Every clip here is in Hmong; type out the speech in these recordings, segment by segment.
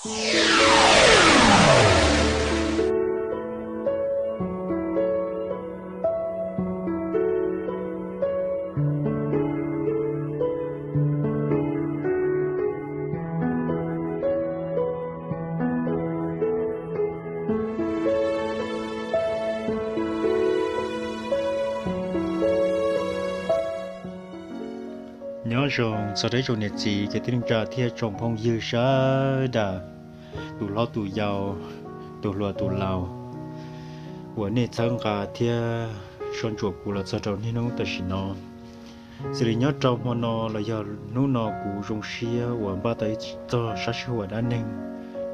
Nyob zoo txog rau tsoom niam txiv kwv tij neej tsa thiab tsoom phooj ywg sawv daws, tus hlob tus yau, tus hluas tus laus, uas nej txhawb nqa thiab soj ntsuam kuv los txog rau niaj hnub tam sim no. Xws li nyob rau hmo no los yog hnub no kuv zoo siab uas npaj tau ib txog sab sij huam dab neeg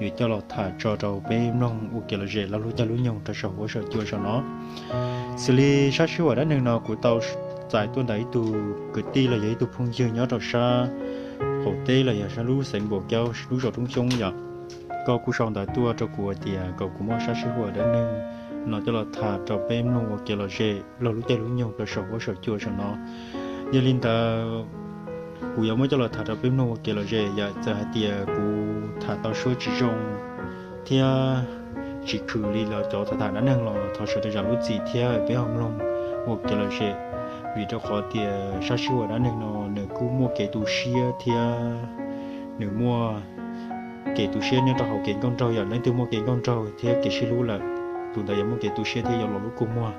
yuav coj los tham tso rau peb mloog ua kev lom zem laug lub caij lub nyoog rau saum huab saum cua saum no. Xws li sab sij huam dab neeg no kuv tau txais tuaj ntawm ib tug kwv tij los yog ib tug phooj ywg nyob rau sab qaum teb los yog sab lub xeev Npaum Kaub lub zos Roob Xyoob yom. Koj kuj sau ntawv tuaj rau kuv hais tias kom kuv muab sab sij huam dab neeg no coj los tham rau peb mloog ua kev lom zem laug lub caij lub nyoog rau saum huab saum cua saum no. Yog li ntawd, kuv yuav muab coj los tham rau peb mloog ua kev lom zem, yam txawm hais tias kuv tham tau suab tsis zoo thiab tsis khwm li los cov tham tham dab neeg los thov sawv daws zam lub txim thiab peb ho mloog ua kev lom zem, vim rau qhov tias sab sij huam dab neeg no nws kuj muaj kev tu siab thiab nws muaj kev tu siab nyob rau hauv kev nkauj nraug, yog leej twg muaj kev nkauj nraug thiab kev sib hlub lawm, tus ntawd yuav muaj kev tu siab thiab yuav los lub kua muag.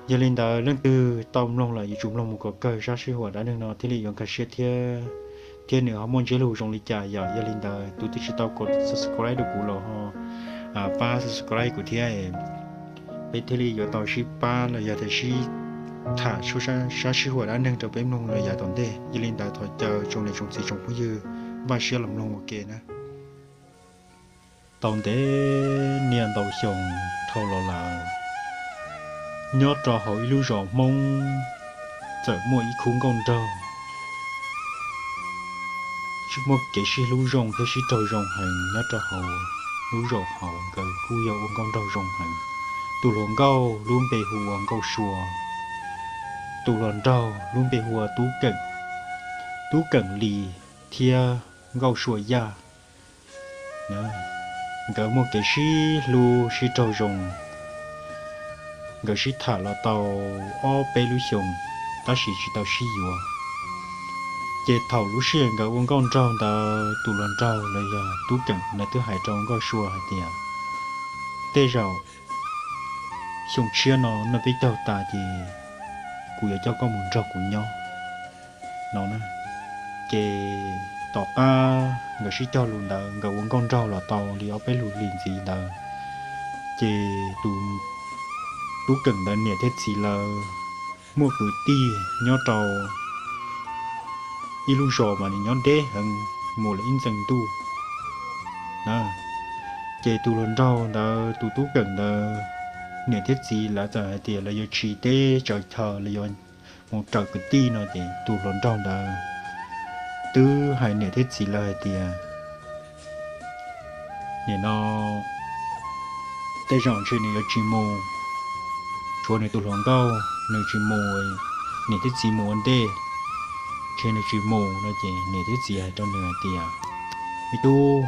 Yog li ntawd leej twg tau mloog lawm yuav tsum mloog mus kom kawg sab sij huam dab neeg no thiaj li yuav nkag siab thiab, thiab nws ho muaj ntsiab lus zoo li cas yom. Yog li ntawd tus twg tsis tau kom subscribe rau kuv los ho pab subscribe kuv thiab, peb thiaj li yuav tau sib pab los yog tias sib tham sab sij huam dab neeg rau peb mloog los yav tom ntej. Yog li ntawd thov caw tsoom niam tsoom txiv tsoom phooj ywg npaj siab los mloog ua ke na. Tau ntev niaj ntau xyoo dhau los lawm, nyob rau hauv ib lub zos Hmoob txawm muaj ib khub nkauj nraug muaj kev sib hlub zoo thiab sib raug zoo heev nyob rau hauv lub zos hauv. Nkawd kuj yog ua nkauj nraug zoo heev. Tus hluas nkauj lub npe hu ua Nkauj Sua, tus hluas nraug lub npe hu ua Tub Keem, Tub Keem Lis thiab Nkauj Sua Yaj. Nkawd muaj kev sib hlub sib raug zoo, nkawd sib tham los tau ob peb lub xyoos, tab sis tsis tau sib yuav. Ces thaum lub sij hawm nkawd ua nkauj nraug ntawd tus hluas nraug los yog Tub Keem nws twb hais rau Nkauj Sua hais tias, tej zaum xyoo tshiab no noj peb caug tas ces kuv yuav coj koj mus nrog kuv nyob no. Ces tom qab nkawd sib cog lus ntawd nkawd ua nkauj nraug los tau li ob peb lub hlis ntxiv ntawd, ces tus Tub Keem ntawd niam thiab txiv lawv muaj kwv tij nyob rau ib lub zos mas nws nyob deb heev, mus lawm ib ntxees ntuj. Ces tus hluas nraug ntawd tus Tub Keem ntawd niam thiab txiv lawv txawm hais tias lawv yuav tsiv teb tsaws chaw, lawv yuav mus raws kwv tij no ces tus hluas nraug ntawd twb hais niam thiab txiv lawv hais tias, nim no tej zaum ntshe nws yuav tsis mus, tshuav nws tus hluas nkauj nws tsis mus, niam thiab txiv mus ua ntej, ntshe nws tsis mus no ces niam thiab txiv hais rau nws hais tias, me tub,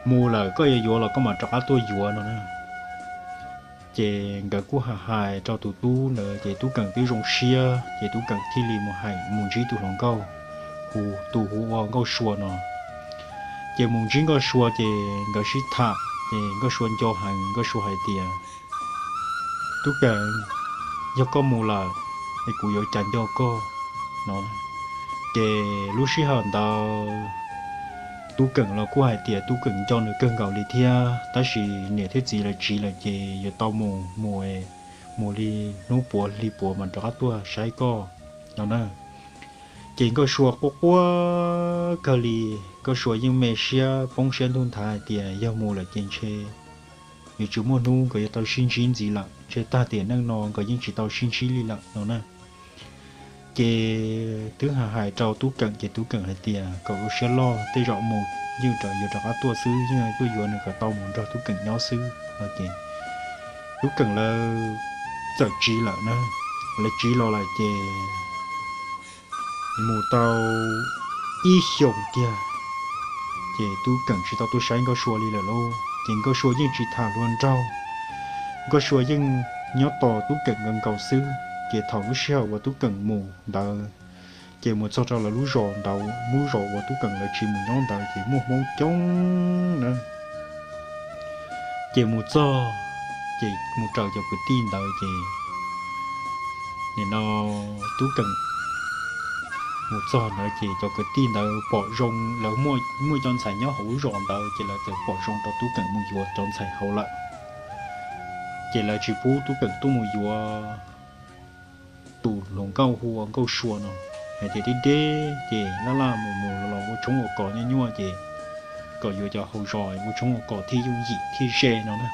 mus lawm koj yuav yuav los koj mam rov qab tuaj yuav no na. Ces nkawd kuj hais hais rau tus tub ntawd ces Tub Keem twb zoo siab ces Tub Keem thiaj li mus hais mus ntsib tus hluas nkauj, hu tus hu ua Nkauj Sua no. Ces mus ntsib Nkauj Sua ces nkawd sib tham ces Nkauj Sua nco heev, Nkauj Sua hais tias, Tub Keem, yog koj mus lawm es kuv yuav cas nco koj no. Ces lub sij hawm ntawd Tub Keem los kuj hais tias Tub Keem nco nws kawg nkaus li thiab, tab sis niam thiab txiv lawv tsiv lawm ces yuav tau mus mus mus li hnub puav hli puav mas rov qab tuaj saib koj no na. Ces Nkauj Sua quaj quaj kawg li, Nkauj Sua yeej me siab poob siab ntuj nthav hais tias yog mus lawm ces ntshe yuav tsis muaj hnub nkawd yuav tau sib ntsib ntxiv lawm, ntshe tag tiam neej no nkawd yeej tsis tau sib ntsib li lawm no na. Ces twb hais hais rau Tub Keem ces Tub Keem hais tias kom ua siab loj, tej zaum mus yeej yuav rov qab tuaj xwb, yeej tuaj yuav nws kom tau mus nrog Tub Keem nyob xwb no ces Tub Keem lawv txawm tsiv lawm na. Lawv tsiv los lawm ces mus tau ib xyoos kiag Ces Tub Keem tsis tau tuaj saib Nkauj Sua li lawm lauj, ces Nkauj Sua yeej tsis tham hluas nraug. Nkauj Sua yeej nyob tos Tub Keem nkaus nkaus xwb. Ces thaum lub sij hawm uas Tub Keem mus ntawd, ces mus txog rau lawv lub zos ntawd, lub zos uas Tub Keem lawv tsis mus nyob ntawd ces muaj Hmoob coob na. Ces mus txog, ces mus raws cov kwv tij ntawd ces nim no Tub Keem mus txog ntawd ces cov kwv tij ntawd pom zoo lawv muaj cov ntxhais nyob hauv lub zos ntawd ces lawv txawm pom zoo rau Tub Keem mus yuav cov ntxhais hauv lawm. Ces lawv tsis pub Tub Keem tuaj mus yuav tus hluas nkauj hu ua Nkauj Sua no, hais tias deb deb ces laj laj mus mus los ua tshoob ua kos nyuaj nyuaj ces kom yuav cov hauv zos ua tshoob ua kos thiaj yooj yim thiaj ze no na.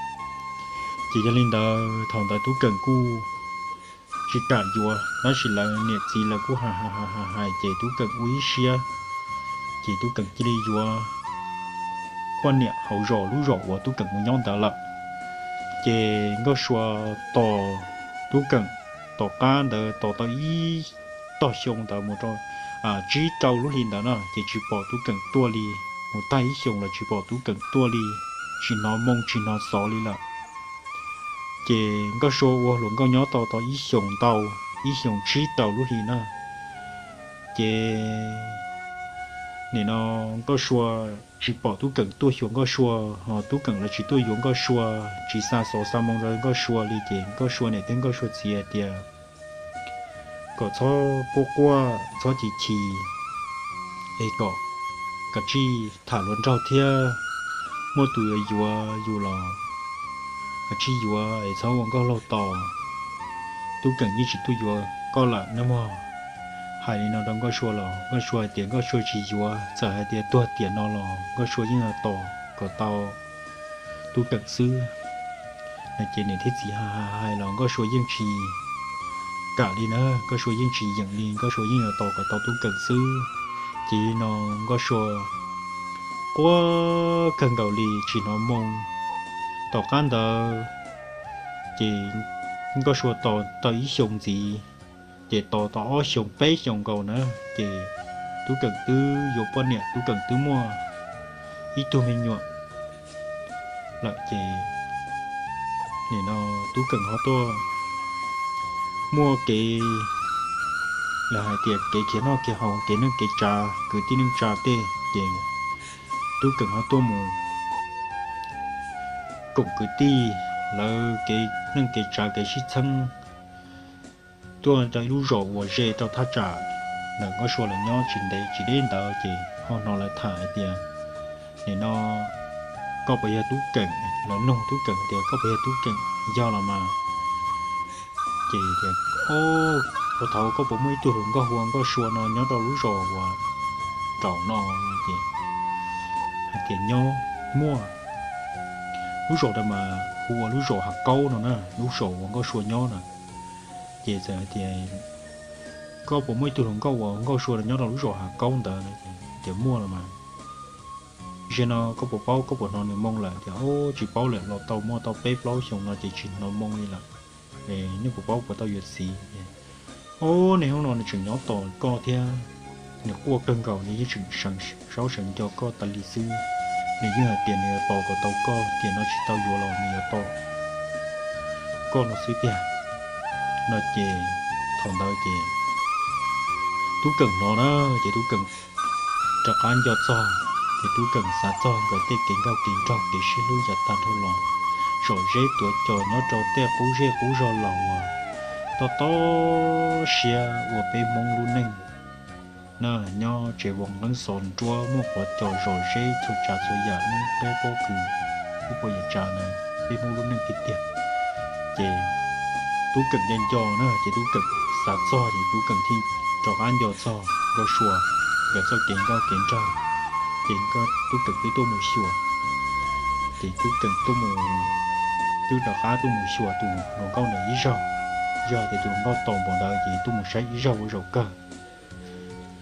Ces yog li ntawd thaum ntawd Tub Keem kuj tsis kam yuav, tab sis lawv niam txiv lawv kuj hais hais hais hais ces Tub Keem ua ib siab, ces Tub Keem cia li yuav poj niam hauv zos lub zos uas Tub Keem mus nyob ntawd lawm. Ces Nkauj Sua tos Tub Keem tom qab ntawd tos tau ib tog xyoo ntawd mus rau tsib rau lub hli ntawd no ces tsis pom Tub Keem tuaj li. Mus tag ib xyoos los tsis pom Tub Keem tuaj li, tsis hnov moo tsis hnov xov li lawm. Ces Nkauj Sua ua hluas nkauj nyob tau tau ib xyoos ntau, ib xyoos tsib rau lub hli na. Ces nim no Nkauj Sua tsis pom Tub Keem tuaj xyuas Nkauj Sua, ho Tub Keem los tsis tuaj yuav Nkauj Sua, tsis xa xov xa moo rau Nkauj Sua li ces Nkauj Sua niam thiab Nkauj Sua txiv hais tias kom txhob quaj quaj txhob chim chim, es kom kav tsij tham hluas nraug thiab, muaj tus yuav yuav yus los kav tsij yuav es txhob ua nkauj laug tos. Tub Keem yeej tsis tuaj yuav koj lawm nawb mog. Hais li no rau Nkauj Sua los Nkauj Sua hais tias Nkauj Sua tsis yuav, txawm hais tias tuag tiam no los Nkauj Sua yeej yuav tos kom tau Tub Keem xwb. No ces niam thiab txiv hais hais los Nkauj Sua yeej tsis kam li na, Nkauj Sua yeej tsis yeem li, Nkauj Sua yeej yuav tos kom tau Tub Keem xwb. Ces li no Nkauj Sua quaj kawg nkaus li tsis hnov moo. Tom qab ntawd ces Nkauj Sua tos tau ib xyoos ntxiv, ces tos tau ob xyoos peb xyoos nkaus na, ces Tub Keem twb yuav poj niam, Tub Keem twb muaj ib tug me nyuam lawm ces nim no Tub Keem ho tuaj muaj kev, lawv hais tias kev khiav noj khiav haus, kev neej kev tsav, kwv tij neej tsa tej ces Tub Keem ho tuaj mus koom kwv tij lawv kev neej kev tsav kev sib txheeb tuaj rau ib lub zos uas ze rau thaj tsam ntawm Nkauj Sua lawv nyob tsis ntev tsis deb ntawd ces ho hnov lawv tham hais tias nim no koj puas yog Tub Keem, lawv nug Tub Keem tias koj puas yog Tub Keem, yog los mas. Ces tias, o, puag thaum koj puas muaj ib tug hluas nkauj hu ua Nkauj Sua no nyob rau lub zos uas raum no? Ces hais tias nyob, muaj, lub zos ntawd mas hu ua lub zos Hav Kaub no na, lub zos uas Nkauj Sua nyob na. Ces txawm hais tias koj puas muaj ib tug hluas nkauj ua Nkauj Sua no nyob rau lub zos Hav Kaub ntawd? Tias muaj los mas. Zaum no koj puas paub, koj puas hnov nws moo lawm? Tias o, tsis paub lawm, los tau muaj tau peb plaub xyoos no ces tsis hnov moo li lawm. Nej puas paub puas tau yuav txiv? O, niaj hnub no nws tseem nyob tos koj thiab, nws quaj kawg nkaus, nws yeej tseem saib saum nco koj tas li xwb. Nws yeej hais tias nws yuav tos kom tau koj, tiam no tsis tau yuav los nws yuav tos koj no xwb tiag. No ces thaum ntawd ces Tub Keem hnov na, ces Tub Keem rov qab nco txog, ces Tub Keem xav txog nkawd tej kev nkauj kev nraug kev sib hlub yav tag nrho los, zom zeb tuav cos nyob rau tej qub zej qub zog los uas tob tob siab uas peb Hmoob lub neej na, nyob tsev voo nqeeb xov nruab muaj quav cos zom zeb txhua tsav txhua yam, noob qeb pob kws, ib puas yam tsav na, peb Hmoob lub neej tiag tiag. Ces Tub Keem nco nco na, ces Tub Keem xav txog ces Tub Keem thiaj rov qab nco txog Nkauj Sua nkawd txoj kev nkauj kev nraug, ces Tub Keem twb tuaj mus xyuas, ces Tub Keem tuaj mus, twb rov qab tuaj mus xyuas tus hluas nkauj ntawd ib zaug, yog tias tus hluas nkauj tos npaum ntawd ces tuaj mus saib ib zaug ua zaum kawg.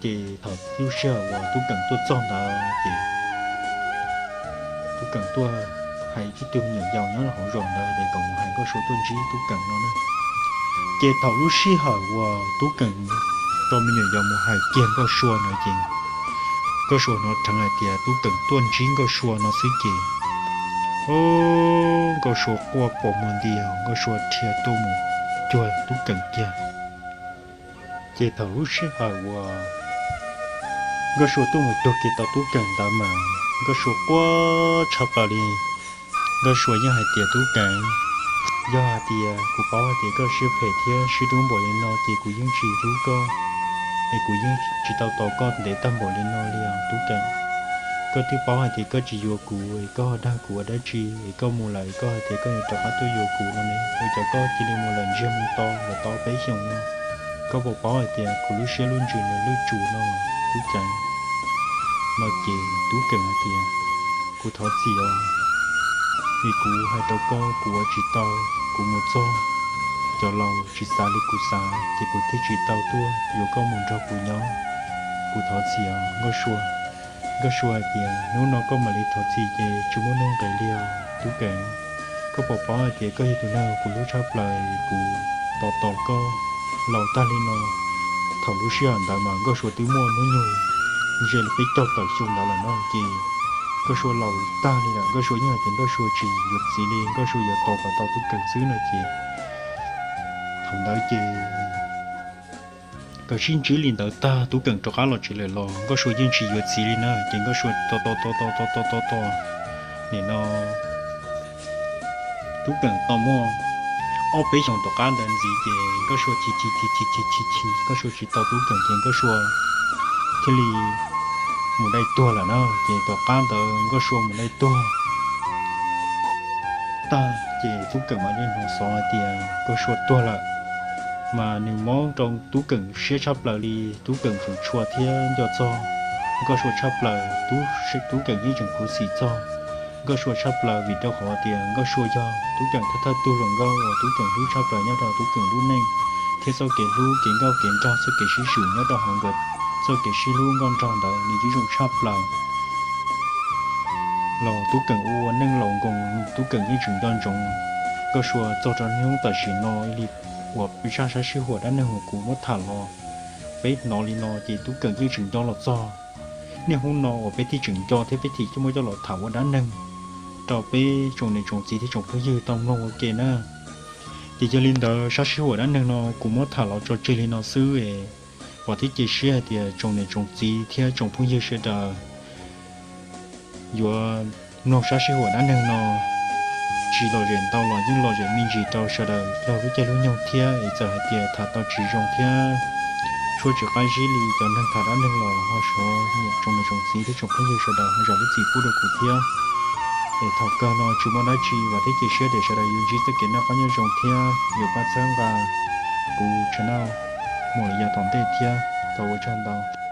Ces thaum lub sij hawm uas Tub Keem tuaj txog ntawd ces Tub Keem tuaj hais ib tug me nyuam yaus nyob hauv zos ntawd tias kom mus hais Nkauj Sua tuaj ntsib Tub Keem no na. Ces thaum lub sij hawm uas Tub Keem rau me nyuam yaus mus hais kiag Nkauj Sua ntawd ces Nkauj Sua hnov dheev hais tias Tub Keem tuaj ntsib Nkauj Sua no xwb ces, o, Nkauj Sua quaj pos muag nti, Nkauj Sua dhia tuaj mus cuag Tub Keem kiag. Ces thaum lub sij hawm uas Nkauj Sua tuaj mus cuag kiag tau Tub Keem ntawd mas Nkauj Sua quaj tshaj plaws li. Nkauj Sua yeej hais tias, Tub Keem, yog hais tias kuv paub hais tias koj siab phem thiab siab dub npaum li no ces kuv yeej tsis hlub koj, es kuv yeej tsis tau tos koj ntev tag npaum li no li os Tub Keem. Koj twb paub hais tias koj tsis yuav kuv es koj ho dag kuv ua dab tsi? Es koj mus lawm es koj hais tias koj yuav rov qab tuaj yuav kuv no ne, ua cas koj cia li mus lawm ntsiag mus to los tau peb xyoos no? Koj puas paub hais tias kuv lub siab lub ntsws nws lwj tsum no Tub Keem? No ces Tub Keem hais tias, Kuv thov txim os, vim kuv hais rau koj kuv ua tsis tau, kuv mus txog cov laus tsis xav li kuv xav ces kuv thiaj tsis tau tuaj yuav koj mus nrog kuv nyob. Kuv thov txim os Nkauj Sua. Nkauj Sua hais tias, Hnub no koj mam li thov txim ces tsis muaj nuj nqis li os Tub Keem. Koj puas paub hais tias koj yog tus neeg kuv hlub tshaj plaws, kuv tos tos koj laus tag li no. Thaum lub sij hawm ntawd mas Nkauj Sua twb muaj hnub nyoog ze li peb caug tawm xyoo ntawd lawm no ces Nkauj Sua laus tag li lawm. Nkauj Sua yeej hais tias Nkauj Sua tsis yuav txiv li, Nkauj Sua yuav tos kom tau Tub Keem xwb no ces thaum ntawd ces nkawd sib ntsib li ntawd tag Tub Keem rov qab los tsev lawm los Nkauj Sua yeej tsis yuav txiv li na ces Nkauj Sua tos tos tos tos tos tos tos tos nim no Tub Keem tau muaj ob peb xyoos tom qab ntawd ntxiv ces Nkauj Sua chim chim chim chim chim chim chim Nkauj Sua tsis tau Tub Keem ces Nkauj Sua thiaj li mus dai tuag lawm na. Ces tom qab ntawd Nkauj Sua mus dai tuag tag ces Tub Keem mam li hnov xov hais tias Nkauj Sua tuag lawm. Mas nws mob rau Tub Keem siab tshaj plaws li, Tub Keem tseem tshua thiab nco txog Nkauj Sua tshaj plaws, Tub Keem yeej tseem khuv xim txog Nkauj Sua tshaj plaws vim rau qhov tias Nkauj Sua yog Tub Keem thawj thawj tug hluas nkauj uas Tub Keem hlub tshaj plaws nyob rau Tub Keem lub neej, thiab txoj kev hlub kev nkauj kev nraug txoj kev sib swm nyob rau hauv nkawd txoj kev sib hlub nkauj nraug ntawd nws yeej zoo tshaj plaws. Los Tub Keem ua ua neej laus nkoos Tub Keem yeej tseem nco ntsoov Nkauj Sua txog rau niaj hnub tam sim no li uas zaj sab sib huam dab neeg uas kuv muab tham los peb hnov li no ces Tub Keem yeej tseem nco los txog niaj hnub no uas peb thiaj tseem nco thiab peb thiaj muab coj los tham ua dab neeg rau peb tsoom niam tsoom txiv thiab tsoom phooj ywg tau mloog ua ke na. Ces yog li ntawd sab sib huam dab neeg no kuv muab tham los tso tseg li no xwb es vam thiab cia siab hais tias tsoom niam tsoom txiv thiab tsoom phooj ywg sawv daws yuav mloog sab sib huam dab neeg no tsis lom zem ntau los yeej lom zem me ntsis rau sawv daws laug lub caij lub nyoog thiab es txawm hais tias tham tau tsis zoo thiab tshuaj tsis qab zib li cov neeg tham dab neeg los ho xyov niam tsoom niam tsoom txiv thiab tsoom phooj ywg sawv daws ho zam lub txim pub rau kuv thiab. Es thaum kawg no tsis muaj dab tsi, vam thiab cia siab tias sawv daws yuav ntsib txoj kev noj qab nyob zoo thiab yuav pab txhawb nqa kuv channel mus lawm yav tom ntej thiab. Thov ua tsaug ntau.